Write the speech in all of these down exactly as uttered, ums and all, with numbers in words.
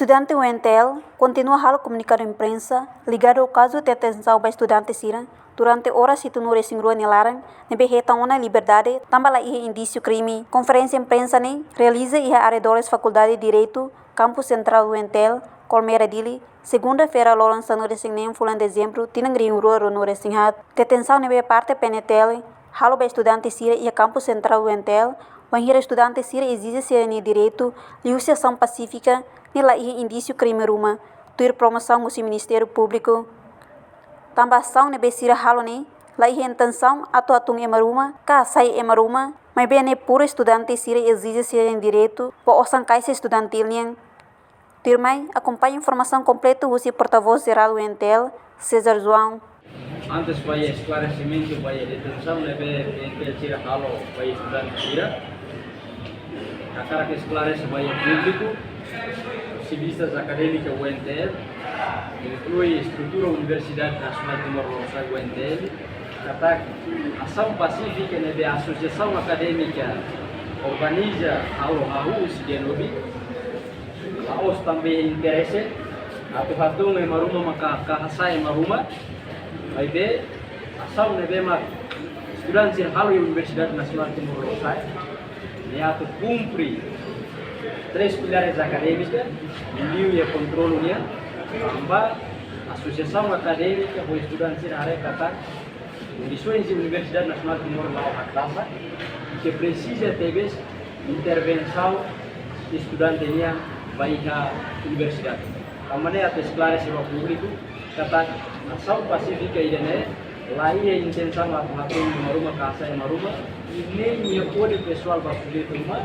Estudante U N T L kontinua halo komunikadu imprensa ligadu ho kazu detensaun ba estudante sira durante oras hitunulu-resin-rua nia laran, ne'ebé hetan ona liberdade tanba la iha indísiu krime. Konferénsia imprensa ne'e realiza iha arredores Fakuldade Direitu, Kampus Sentrál U N T L, Kolmera, Dili, segunda-feira, loron sanulu-resin-neen fulan Dezembru, tinan rihun rua ruanulu-resin-haat. Detensaun ne'ebé parte P N T L halo ba estudante sira iha Kampus Sentrál U N T L, bainhira estudante sira ezije sira-nia direitu liuhusi asaun pasífika ne'e la iha indísiu krime ruma, tuir promosaun husi Ministériu Públiku. Tanba asaun ne'ebé sira halo ne'e la iha intensaun atu hatún ema ruma ka hasai ema ruma, maibé ne'e puru estudante sira ezije sira-nia direitu ba osan kaixa estudantíl nian. Tuirmai, akompaña informasaun kompletu husi Portavós Jerál U N T L, César João. Antes ba iha esklaresimentu ba iha detensaun ne'ebé P N T L sira halo ba iha estudante sira, hakarak esklarese ba iha públiku, sivilistas akadémika U N T L, inklui estrutura Universidade Nasionál Timor Lorosa'e, U N T L, katak asaun pasífika ne'ebé asosiasaun akadémika organiza halo hahú husi dia nove, la'ós tanba interese atu hatún ema ruma maka ka hasai ema ruma, maibé asaun ne'ebé mak estudante sira halo iha Universidade Nasionál Timor Lorosa'e ne'e atu kumpre três pilares akadémika, liuliu iha kontrolu nian, tanba asosiasaun akadémika ho estudante sira haree katak kondisoens iha Universidade Nasionál Timor la'o hakdasak, ke presiza tebes intervensaun estudante nian ba iha universidade. Tanba ne'e atu esklarese ba públiku katak asaun pasífika ida-ne'e la iha intensaun atu hatún ema ruma ka hasai ema ruma, i nein iha ódiu pesoál ba sujeitu ruma,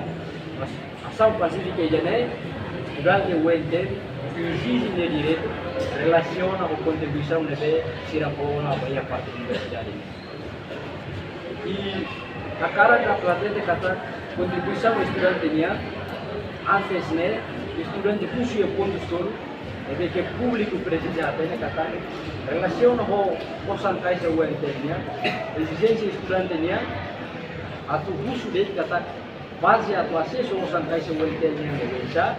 mas asaun pasífika ida-ne'e estudante U N T L ezije nia direitu relasiona ho kontribuisaun ne'ebé sira fó ona ba iha parte universidade. I hakarak atu hatete katak kontribuisaun estudante nian, antes ne'e estudante husu iha pontu tolu, ne'ebé ke públiku presiza hatene katak relasiona ho osan kaixa U N T L nian, ezijénsia estudante nian atu husu de'it katak baze atu asesu osan kaixa U N T L nian ne'e oinsá,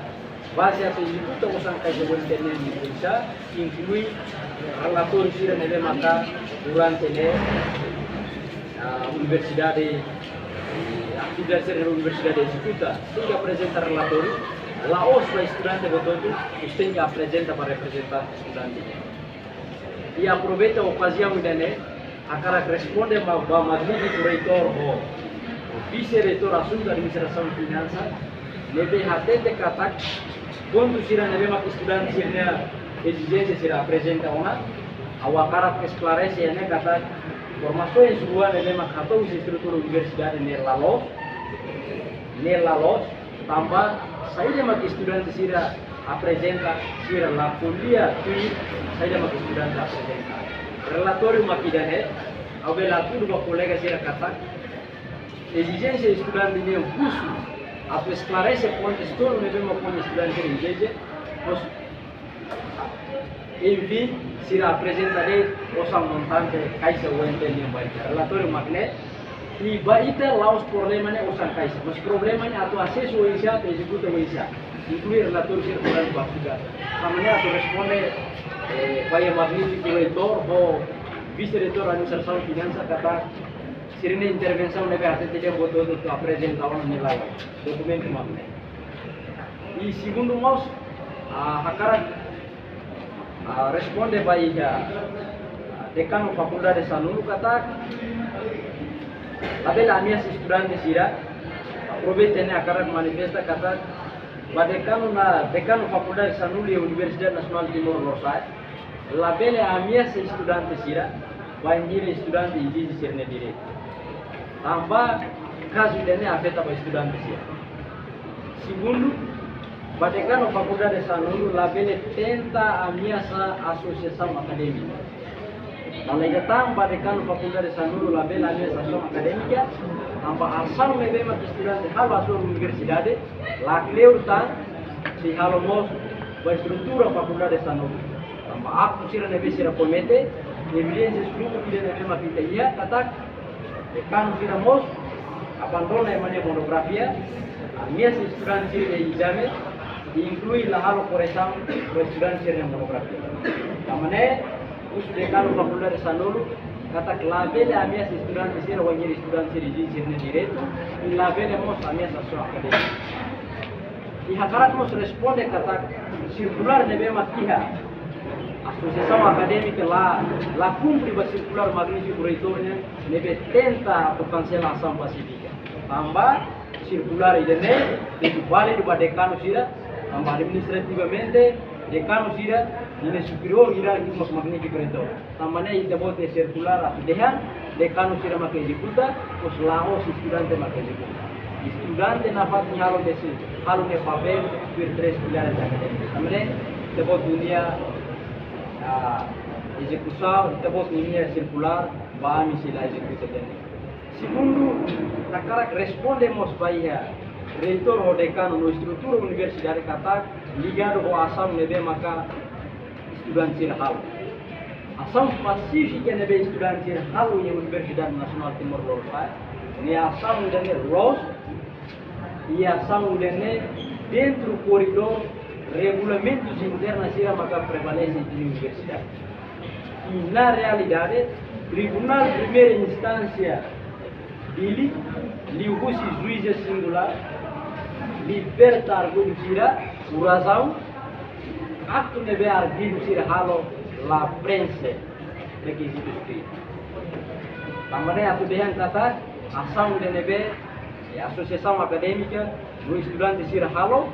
baze atu ezekuta osan kaixa U N T L nian ne'e oinsá, inklui relatóriu sira ne'ebé maka durante ne'e, ah, universidade, atividade sira ne'ebé universidade ezekuta, tenke aprezenta relatóriu, la'ós ba estudante hotu-hotu, mas tenke aprezenta ba reprezentante estudante. I aproveita okaziaun ida-ne'e, hakarak responde ba, ba magnífiku reitór ho vise-reitór asuntu administrasaun finansa, ne'ebé hatete katak pontu sira ne'ebé mak estudante sira-nia ezijénsia sira aprezenta ona, ha'u hakarak esklarese iha ne'e katak informasoens rua ne'ebé mak hato'o husi estrutura universidade ne'e la loos, ne'e la loos, tanba saida mak estudante sira aprezenta, sira la ko'alia tuir saida mak estudante aprezenta. Relatóriu mak ida-ne'e, ha'u bele hatudu ba kolega sira katak ezijénsia estudante nian husu atu esklarese pontu tolu ne'ebé mak pontu estudante sira ezije, mas, enfin, sira aprezenta de'it osan montante kaixa U N T L nian ba ita. Relatóriu mak ne'e, i ba ita la'ós problema ne'e osan kaixa, mas problema ne'e atu asesu oinsá, atu ezekuta oinsá, inklui relatóriu sira durante ba fika. Tanba ne'e atu responde, eh, ba iha magnífiku reitór ho vise-reitór administrasaun finansa katak sira-nia intervensaun ne'ebé hatete dehan buat hotu-hotu aprezenta ona ne'e la loos, dokumentu mak ne'e. I segundu mós, ah, hakarak, ah, responde ba iha, ah, dekanu fakuldade sanulu katak labele ameasa estudante sira, aproveita ne'e hakarak manifesta katak ba dekanu na, dekanu fakuldade sanulu iha Universidade Nasionál Timor Lorosa'e labele ameasa estudante sira bainhira estudante ezije sira-nia direitu. Tanba kazu ida-ne'e afeta ba estudante sira. Segundu, ba dekanu fakuldade sanulu labele tenta ameasa asosiasaun akadémika. Tanba ida tan ba dekanu fakuldade sanulu labele ameasa asosiasaun akadémika, tanba asaun ne'ebé mak estudante halo hasoru universidade, lakleur tan sei halo mós ba estrutura fakuldade sanulu. Tanba aktu sira ne'ebé sira komete, evidénsia grupu ida ne'ebé mak ita iha katak dekanu sira mós abandona ema nia monografia, ameasa estudante sira iha ezame, inklui la halo koresaun ba estudante sira-nia monografia. Tanba ne'e, husu dekanu fakuldade sanulu katak labele ameasa estudante sira, wainhira estudante sira ezije sira-nia direitu, i labele mós ameasa asaun akadémika. I hakarak mós responde katak sirkulár ne'ebé mak iha asosiasaun akadémika la, la kumpre ba sirkulár magnífiku reitór nian, ne'ebé tenta atu kansela asaun pasífika. Tanba sirkulár ida-ne'e tenke válidu ba dekanu sira, tanba administrativamente dekanu sira ninia superiór ida mak magnífiku reitór. Tanba ne'e ita-boot iha sirkulár atu dehan dekanu sira mak ezekuta, mós la'ós estudante mak ezekuta. Estudante nafatin halo de'it, halo nia papél tuir três pilares akadémiku. Tanba ne'e ita-boot duni, ah, ezekusaun, ita-boot ninia sirkulár ba ami sei la ezekuta de'it. Segundu, hakarak responde mós ba iha reitór ho dekanu no estrutura universidade katak ligadu ho asaun ne'ebé maka estudante sira halo. Asaun pasífika ne'ebé estudante sira halo iha Universidade Nasionál Timor Lorosa'e, ne'e asaun ida-ne'e loos, i asaun ida-ne'e dentru koridór regulamentus interna sira maka prevalese iha universidade. I na realidade, Tribunál Primeira Instánsia Dili, liuhusi juíza singulár, liberta arguidu sira, ho razaun, aktu ne'ebé arguidu sira halo la prenxe rekizitus krime. Tanba ne'e atu dehan katak asaun ida ne'ebé, eh, asosiasaun akadémika no estudante sira halo,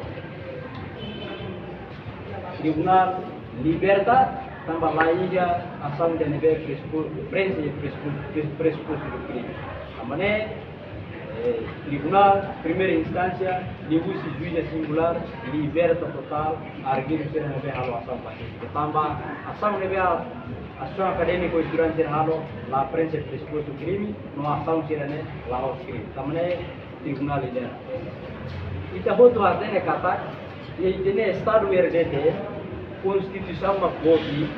tribunál liberta, tanba la iha asaun ida ne'ebé presupos-, prenxe presupo-, pres-, presupostu do krime. Tanba ne'e, eh, Tribunál Primeira Instánsia, liuhusi juíza singulár, liberta totál arguidu sira ne'ebé halo asaun pasífika. Tanba asaun ne'ebé a-, asosiasaun akadémika ho estudante sira halo la prenxe presupostu do krime, no asaun sira-ne'e la'ós krime. Tanba ne'e tribunál liberta. Ita hotu hatene katak iha ita-nia Estadu R D T, Konstituisaun mak boot liu.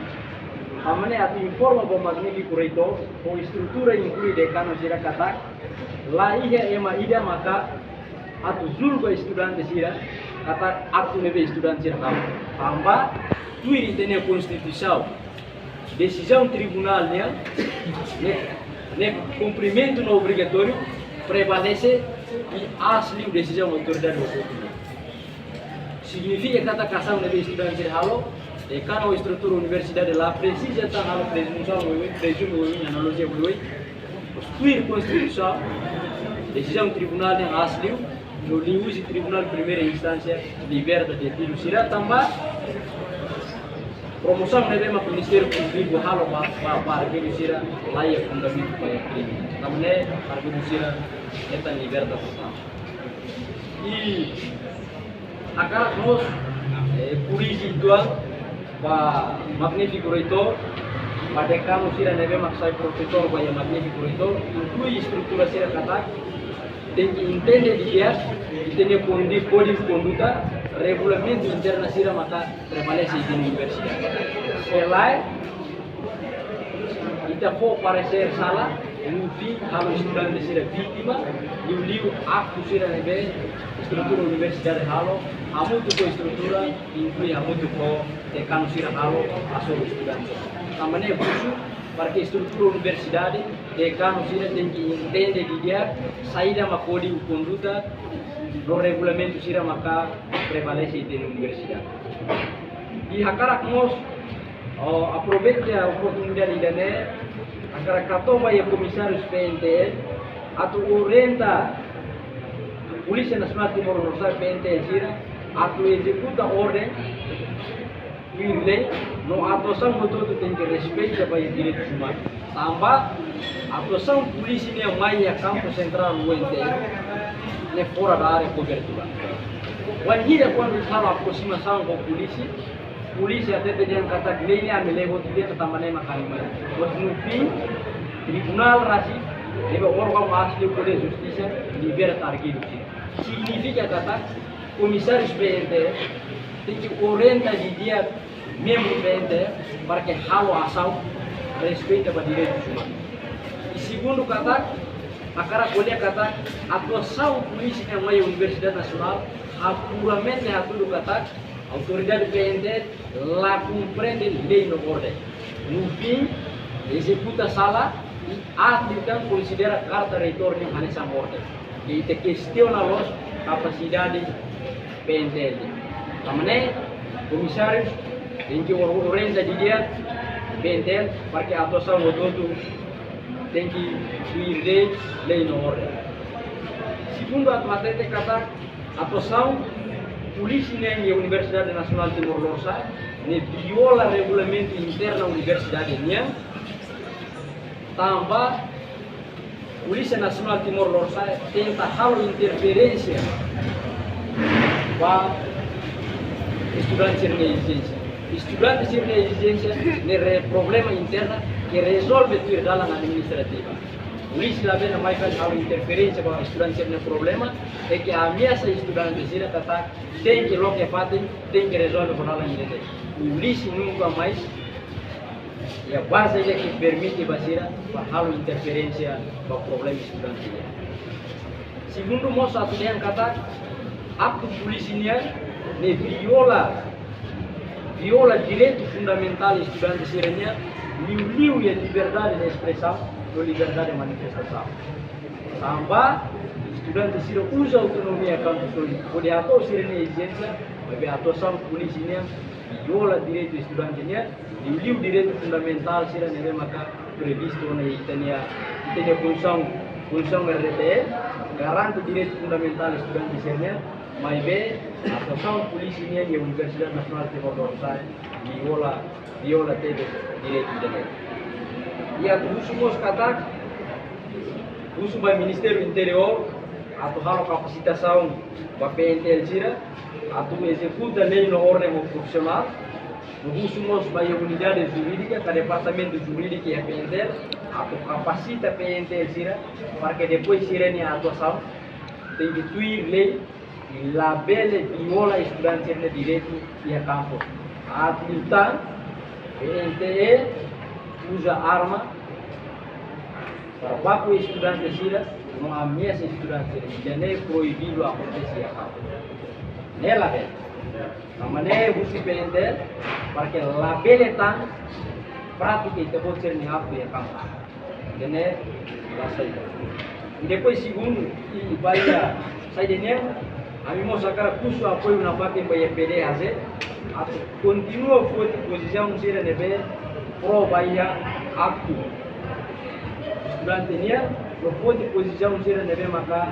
Tanba ne'e atu informa ba magnífiku reitór ho estrutura inklui dekanu sira katak la iha ema ida maka atu julga estudante sira katak aktu ne'ebé estudante sira halo. Tanba tuir ita-nia Konstituisaun, desizaun tribunál nian, ne'e, ne'e kumprimentu no obrigatóriu prevalese i aas liu desizaun autoridade ho kotu. Signifika katak asaun ne'ebé estudante sira halo, dekanu ho estrutura universidade la presiza tan halo prezumisaun oioin, prezume oioin, analojia oioin. Tuir Konstituisaun, desizaun tribunál nian aas liu, no liuhusi Tribunál Primeira Instánsia liberta detidu sira tanba promosaun ne'ebé mak Ministériu Públiku halo ba, ba, ba arguidu sira la iha fundamentu ba iha krime. Tanba ne'e arguidu sira hetan liberta totál. I hakarak mós, eh, korrije uitoan ba magnífiku reitór, ba dekanu sira ne'ebé mak sai profesór ba iha magnífiku reitór, inklui estrutura sira katak, tenke entende didi'ak ita-nia kondi-, kódigu konduta, regulamentu interna sira maka prevalese iha universidade. Se lae, ita fó paresér sala, no fim halo estudante sira vítima, liuliu aktu sira ne'ebé estrutura universidade halo, hamutuk ho estrutura, inklui hamutuk ho dekanu sira halo, hasoru estudante. Tanba ne'e husu, para ke estrutura universidade, dekanu sira tenke entende didi'ak saida mak kódigu konduta no regulamentu sira maka prevalese iha universidade. I hakarak mós, oh, aproveita oportunidade ida-ne'e, hakarak hato'o ba iha Komisáriu P N T L, atu orienta Polísia Nasionál Timor Lorosa'e, P N T L sira, atu ezekuta orden tuir lei, no atuasaun hotu-hotu tenke respeita ba direitus umanus. Tanba atuasaun polísia nian mai iha kampu sentrál U N T L, ne'e fora da área kobertura. Wainhira kuandu halo aprosimasaun ho polísia, polísia hatete dehan katak lei ne'e ami lee hotu de'it, tanba ne'e mak ami mai. Mas no fim, tribunál rasik, ne'ebé órgaun aas liu Poder Justisa, liberta arguidu sira. Signifika katak Komisáriu P N T L tenke orienta didi'ak membru P N T L para ke halo asaun respeita ba direitus umanus. I segundu katak, hakarak ko'alia katak atuasaun polísia nian mai Universidade Nasionál Apuramente hatudu katak autoridade P N T L la komprende lei no orden. No fin, ezekuta sala i aat liután konsidera karta reitór nian hanesan orden. I ita kestiona loos kapasidade P N T L. Tanba ne'e, komisáriu tenke or-, orienta didi'ak P N T L para ke atuasaun hotu-hotu tenke tuir lei, lei no orden. Segundu, atu hatete katak atuasaun polísia nian iha Universidade Nasionál Timor Lorosa'e ne'e viola regulamentu interna universidade nian, tanba Polísia Nasionál Timor Lorosa'e tenta halo interferénsia ba estudante sira-nia ezijénsia. Estudante sira-nia ezijénsia ne'e re-, problema interna ke rezolve tuir dalan administrativa. Polísia labele mai fali halo interferénsia ba estudante sira-nia problema, i ke ameasa estudante sira katak tenke loke fatin, tenke rezolve ho dalan ida-ne'e. Polísia nunka mais iha baze ida ke permite ba sira para halo interferénsia ba problema estudante nian. Segundu, mós atu dehan katak aktu polísia nian ne'e viola, viola direitu fundamentál estudante sira-nian, liuliu iha liberdade de espresaun no liberdade de manifestasaun. Tanba estudante sira uza autonomia kampus hodi hato'o sira-nia ezijénsia, maibé atuasaun polísia nian viola direitu estudante nian, liuliu direitu fundamentál sira ne'ebé maka previstu ona iha ita-nia, ita-nia Konstituisaun, Konstituisaun R D T L, garante direitu fundamentál estudante sira-nian, maibé atuasaun polísia nian iha Universidade Nasionál Timor Lorosa'e viola, viola tebes direitu ida-ne'e. I atu husu mós katak, husu ba Ministériu Interiór atu halo kapasitasaun ba P N T L sira atu ezekuta lei no orden ho profisionál. No husu mós ba iha unidade jurídika ka departamentu jurídiku iha P N T L atu kapasita P N T L sira para ke depois sira-nia atuasaun tenke tuir lei i labele viola estudante sira-nia direitu iha kampus. Aat liután P N T L uza arma para baku estudante sira no ameasa estudante sira. Ida-ne'e proibidu akontese iha kampus. Ne'e labele. Tanba ne'e husu P N T L para ke labele tan prátika ita-boot sira-nia aktu iha kampus. Ida-ne'e la sai. I depois segundu, i ba iha saida ne'e, ami mós hakarak husu apoiu nafatin ba iha P D H Z atu kontinua foti pozisaun sira ne'ebé pro ba iha aktu estudante nian, no foti pozisaun sira ne'ebé maka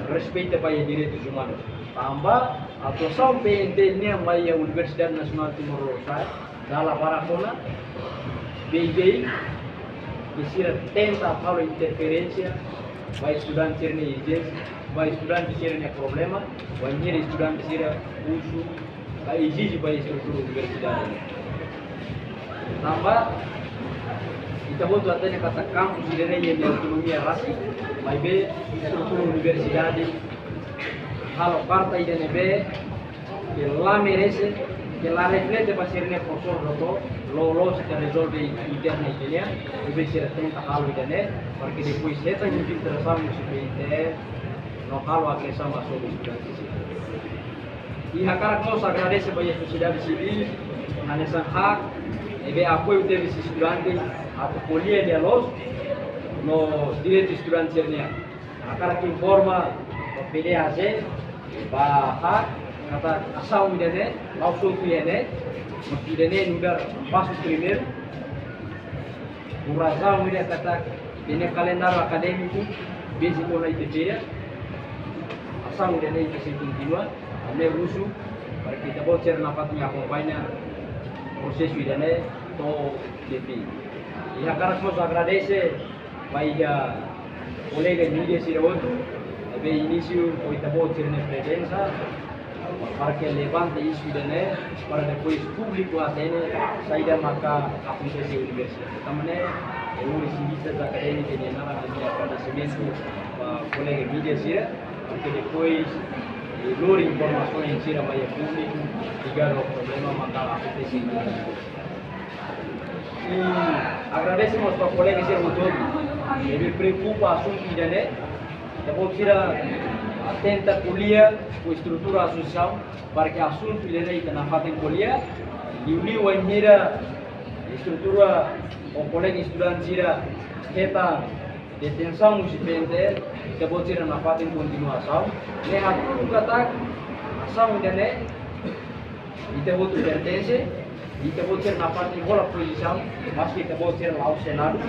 respeita ba iha direitus umanus. Tanba atuasaun P N T L nian ba iha Universidade Nasionál Timor Lorosa'e dala barak ona, beibei ke sira tenta halo interferénsia ba estudante sira-nia ezijénsia, ba estudante sira-nia problema, bainhira estudante sira husu ka ezije ba estrutura universidade. Tanba ita-boot hatene katak kampus ida-ne'e iha nia autonomia rasik, maibé estrutura universidade halo karta ida ne'ebé ke la merese, ke la reflete ba sira-nia profesór, doutór, loloos ita rezolve interna ita-nia, maibé sira tenta halo ida-ne'e, para ke depois hetan infiltrasaun husi P N T L no halo agresaun ba estudante sira. I hakarak mós agradese ba iha sosiedade sivíl, hanesan HAK, ne'ebé apoiu tebes estudante atu ko'alia di'ak loos no direitu estudante sira-nian. Hakarak informa ba P D H Z, ba HAK, katak asaun ida-ne'e la'ós hotu iha ne'e, maibé ida-ne'e nu'udar pasu primeiru. Por razaun ida katak ita-nia kalendáriu akadémiku besik ona ita feria, asaun ida-ne'e ita sei kontinua, ami husu para ke ita-boot sira nafatin akompaña prosesu ida-ne'e to'o de'it. I hakarak mós agradese ba iha kolega mídia sira hotu, ne'ebé inísiu ho ita-boot sira-nia prezensa, para ke levanta isu ida-ne'e, para depois públiku hatene saida maka akontese iha universidade. Tanba ne'e, ha'u hodi simbisa akadémiku nia naran, ami-nia agradesimentu ba kolega mídia sira, para ke depois, eh, lori informasaun sira ba iha públiku, ligadu ho problema maka akontese iha universidade. I agradese mós ba kolega sira hotu-hotu ne'ebé preokupa asuntu ida-ne'e. Ita-boot sira tenta ko'alia ho estrutura asosiasaun para ke asuntu ida-ne'e ita nafatin ko'alia. Liuliu wainhira estrutura ho kolega estudante sira hetan detensaun husi P N T L, ita-boot sira nafatin kontinua asaun. Ne'e hatudu katak asaun ida-ne'e ita hotu pertense, ita-boot sira nafatin hola pozisaun, maski ita-boot sira la'ós Senadu.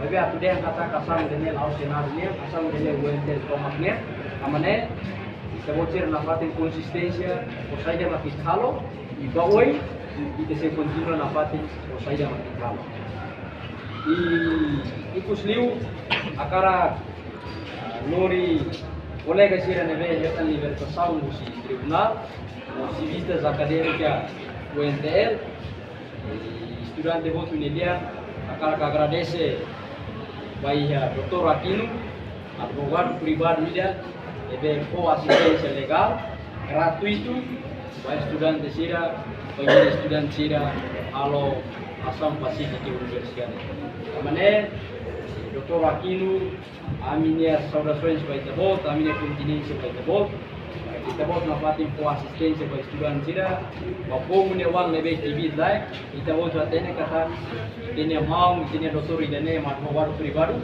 Maibé atu dehan katak asaun ida-ne'e la'ós Senadu nian, asaun ida-ne'e U N T L tomak nian. Tanba ne'e, ita-boot sira nafatin konsisténsia ho saida mak ita halo, i ba oin ita sei kontinua nafatin ho saida mak ita halo. I ikusliu hakarak lori kolega sira ne'ebé hetan libertasaun husi tribunál, husi sivitas akadémika U N T L, estudante hotu nia lian, hakarak agradese ba iha doutór Aquino, advogadu privadu ida, ne'ebé fó asisténsia legál gratuitu ba estudante sira, ba estudante sira halo asaun pasífika iha universidade. Tanba ne'e, doutór Aquino, ami-nia saudasoens ba ita-boot, ami-nia kontinénsia ba ita-boot. Ita-boot nafatin fó asisténsia ba estudante sira, ba povu nia oan ne'ebé kbiit-laek, ita-boot hatene katak ita-nia maun, ita-nia doutór ida-ne'e mak advogadu privadu,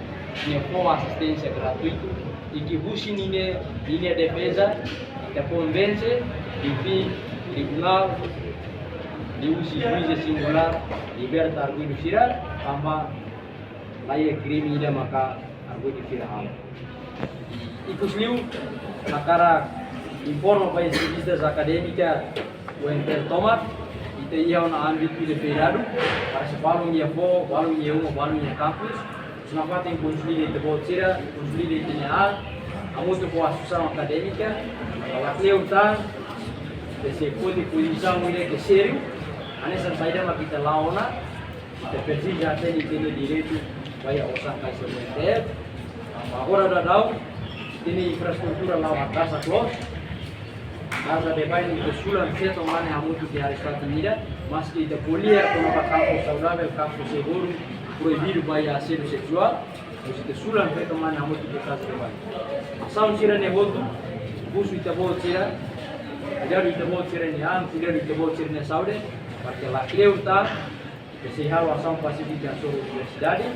nia fó asisténsia gratuitu, i ke husi ninia, ninia defeza, ita konvense, enfim, tribunál, liuhusi juíza singulár, liberta arguidu sira, tanba laiha krime ida maka arguidu sira halo. Ikusliu, hakarak informa ba sivitas akadémika U N T L tomak, ita iha ona ámbitu ida feriadu, para se balun iha foho, balun iha uma, balun iha kampus, se nafatin konsolida ita-boot sira, konsolida ita-nia an, hamutuk ho asosiasaun akadémika, para lakleur tan, ita sei foti pozisaun ida ke sériu, hanesan saida mak ita la'o ona, ita presiza hatene ita-nia direitu ba iha osan kaixa U N T L. Agora daudaun, ita-nia infraestrutura la'o, kaza close. Kaza de banho ita sulan feto mane hamutuk iha área ida, maski ita ko'alia kona-ba kampu saudável, kampu seguru, proibidu ba iha asédiu seksuál, mas ita sulan feto mane hamutuk iha kaza de banho. Asaun sira-ne'e hotu, husu ita-boot sira, kuidadu ita-boot sira-nia an, kuidadu ita-boot sira-nia saúde, para ke lakleur tan, ita sei halo asaun pasífika hasoru universidade,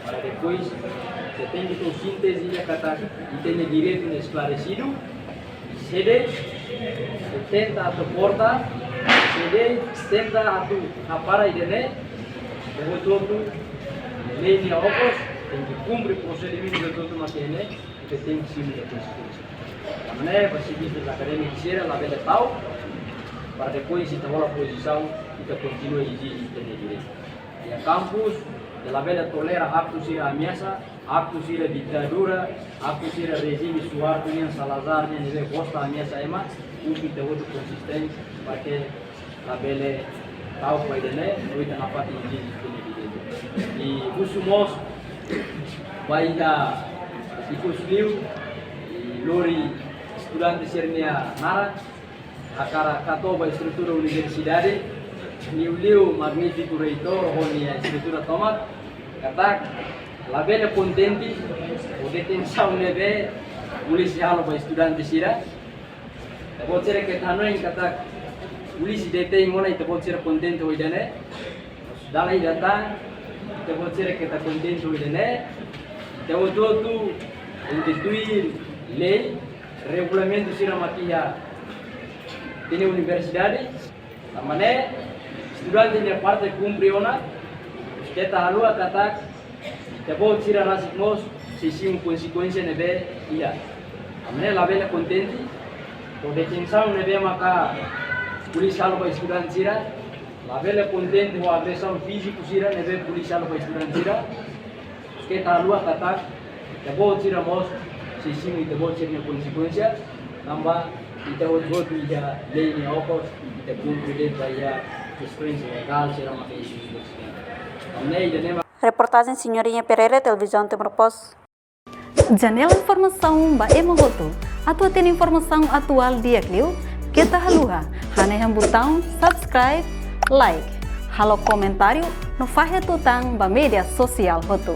para depois ita tenke tau sínteze ida katak ita-nia direitu ne'e esklaresidu, se de'it tenta atu korta, se de'it tenta atu hapara ida-ne'e, ita hotu-hotu lei nia okos, tenke kumpre prosedimentu hotu-hotu mak iha ne'e, ita tenke simu nia konsekuénsia. Tanba ne'e, ba sivitas akadémika sira labele ta'uk, para depois ita hola pozisaun, ita kontinua ezije ita-nia direitu. Iha kampus, ita labele tolera aktu sira ameasa, aktu sira ditadura, aktu sira rejime Suharto nian, Salazar nian, ne'ebé gosta ameasa ema, husu ita hotu konsistente, para ke labele ta'uk ba ida-ne'e, no ita nafatin ezije ita-nia direitu. I husu mós ba ita ikusliu, i lori estudante sira-nia naran, hakarak hato'o ba estrutura universidade, liuliu magnífiku reitór ho nia estrutura tomak, katak labele kontente ho detensaun ne'ebé polísia halo ba estudante sira. Ita-boot sira keta hanoin katak polísia detein ona, ita-boot sira kontente ho ida-ne'e. Dala ida tan, ita-boot sira keta kontente ho ida-ne'e. Ita hotu-hotu tenke tuir lei, regulamentu sira mak iha ita-nia universidade. Tanba ne'e, estudante nia parte kumpre ona, keta haluha katak ita-boot sira rasik mós sei simu konsekuénsia ne'ebé iha. Tanba ne'e labele kontente ho detensaun ne'ebé maka polísia halo ba estudante sira, labele kontente ho agresaun fíziku sira ne'ebé polísia halo ba estudante sira. Keta haluha katak ita-boot sira mós sei simu ita-boot sira-nia konsekuénsia, tanba ita hotu-hotu iha lei nia okos, ita kumpre de'it ba iha kestões legais sira mak iha universidade. Tanba ne'e ida-ne'e mak Reportajen Senhorinha Pereira, Televizaun Timor Post. Janela informasaun ba ema hotu. Atu hatene informasaun atuál di'ak liu, keta haluha hanehan butaun subscribe, like, halo komentáriu no fahe tutan ba média sosiál hotu.